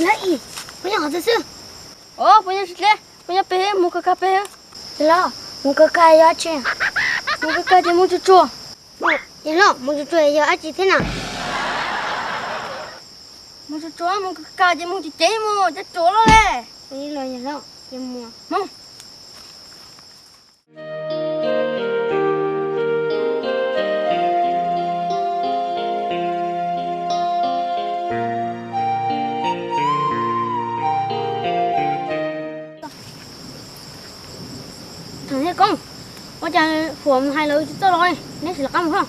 Yog ib, puas nyob qhov twg xwb? Os, puas nyob tsis deb, puas nyob pem, mus kawg kawg pem. Yawg hlob, mus kawg kawg yog dab tsi? Mus kawg kawg ces mus tsuag tsuag. Yawg hlob, mus tsuag tsuag yog dab tsi thiab na? Mus tsuag tsuag, mus kawg kawg ces mus ceev ceev mus, cov ruam loj li. Mus. Thaum thiaj koob, ua cas Huam mus hais lawv tsis txawj los li, neb tsis lawv qab mus hlo.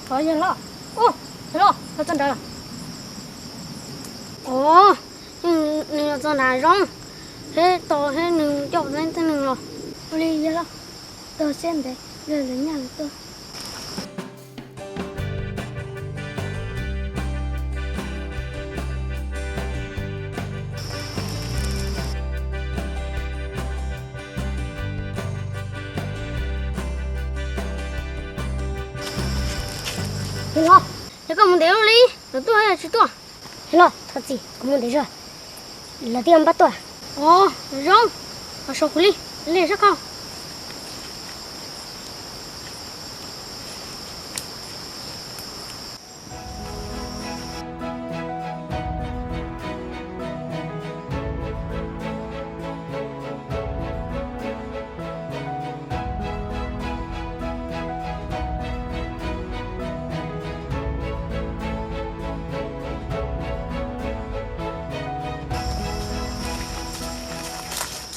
Qhov yog los, yog los, los txog nrad. Os, nws los txog nrad zoo, thiab tos thiab nws coj peb tib neeg los. Ua li yog los, tos siab ntev, lawv nyaj lawv tuaj. Yawg los, yog koj mus ntev luaj li, lawv tuaj tsis tuaj? Yawg los, thov txim, kuv mus ntev zog, lawv twb npaj tuaj. Os, zoo, ho sau kuv li, li sab koj.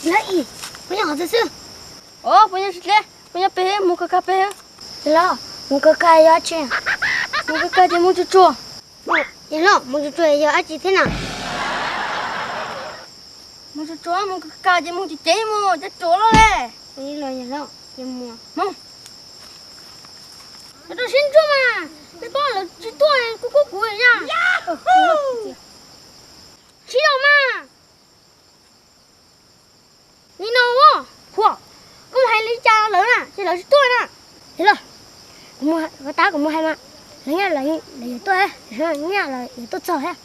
Lawv ib, puas nyob qhov twg xwb? Os, puas nyob tsis deb, puas nyob pem, mus kawg kawg pem. Yawg los, mus kawg kawg yog dab tsi? Mus kawg kawg ces mus tsuag tsuag. Yawg los, mus tsuag tsuag yog dab tsi thiab na? Mus tsuag tsuag, mus kawg kawg ces mus ceev ceev mus, cov ruam loj li. Mus. Rau siab ntsuag mas, peb paub lawv tsis tuaj, kuv kuv kuv ya. Sib los mas. Nim no, Huam, koj mus hais li cas lawv na, ces lawv tsis tuaj na. Yawg los, kuv mus, tab kuv mus hais mas, lawv nyaj lawv yuav tuaj, nyaj lawv yuav tuaj txog thiab.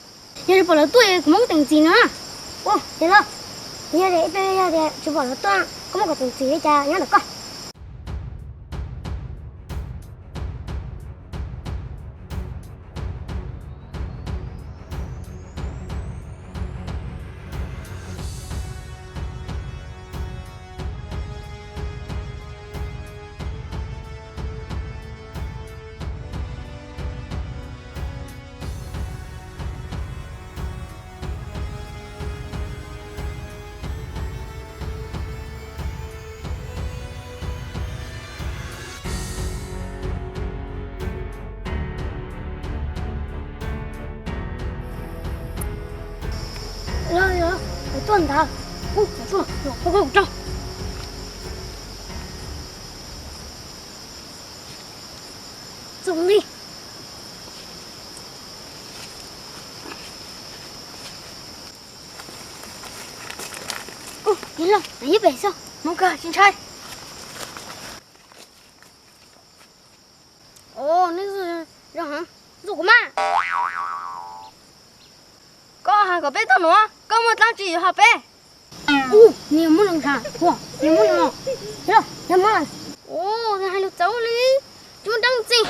Yog tsis pom lawv tuaj, kuv muab koj teem txim no. Yawg los, yog tias ib pliag yog tias tsis pom lawv tuaj, koj muab kuv teem txim li cas nyob ntawm koj. Los, los, lawv tuaj ntawd. Ub, lawv tuaj, los pab koj kuv rau. Txog li. Ub, yawg los, lawv nyob pem xwb, mus kawg tsis ntshai. Os, neb zoo heev, zoo kuv mas. Koj hais kom peb tuaj nuav, koj muaj dlaab tsi yuav hais peb? Ub, nws muab nws ntshav, Huam, nws muab nws los. Yog, yog muab. Ub, nws hais lus txawv li, tsis muaj dlaab tsi.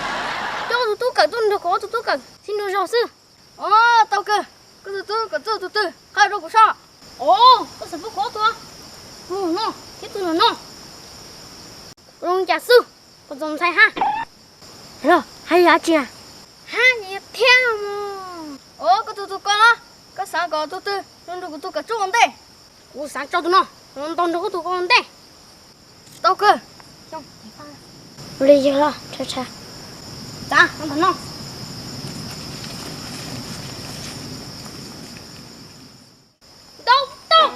Coj koj tus tub kawm tuaj nrog kuv ob tug tub kawm sib nrug zog xwb. Os, tau kawg, koj tus tub kawm tuaj tus twg, qha rau kuv saib. Os, koj xav pub kuv ob tug, tus no thiab tus no. Zoo li cas xwb, kuv txaus ntshai hab. Los, hais yog dab tsi? Hab, yog thiab. Os, koj tus tus ko los, koj xav kom tus twg nrog kuv tus kawm tsuj ua ntej? Kuv xav tso tus no los ntaus nrog koj tus ko ua ntej. Tau kawg. Ua li yog los, tshav tshav. Txav, los ntawm no. Ntaus tau.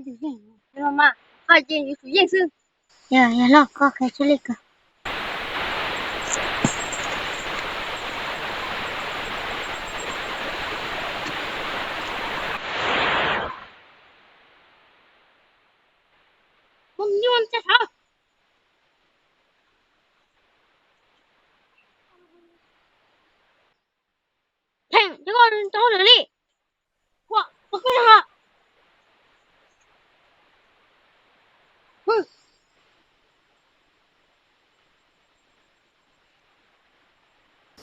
Mas, koj ces yuav tsum yeej xwb. Yog, yog los koj qhia tsis li ko. Mus nyuaj tsa sav. Pheej, cov koj tau lawm li. Ua, ua koj los. Mus.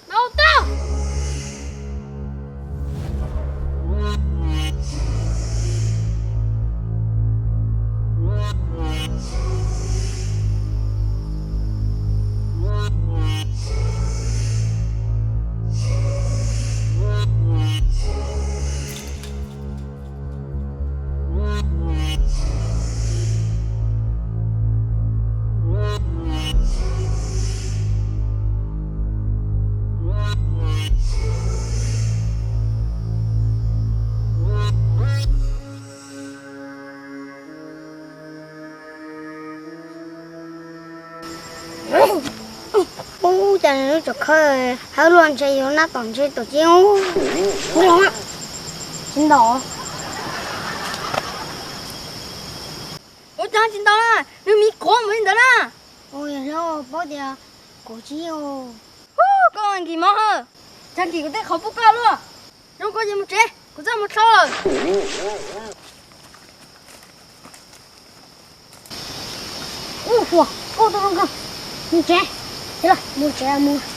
Nau tau. Ub, cas nws lub tsov khawb hawb luaj ntshe yuav nab tom ntshe tom tsis ub. Ub, tsis ntaus. Ua cas tsis ntaus na, nws miv quav mus li ntawd na. Ua yog paub tias kuv tsis ub. Koj nkis mov hawm, tag kis kuv tej qhov pub koj luaj. Zoo koj ces mus tsev, kuv txaj muag dhau lawm. Ub, ua, ub, tau zoo koj. Mus tsev, mus tsev mus.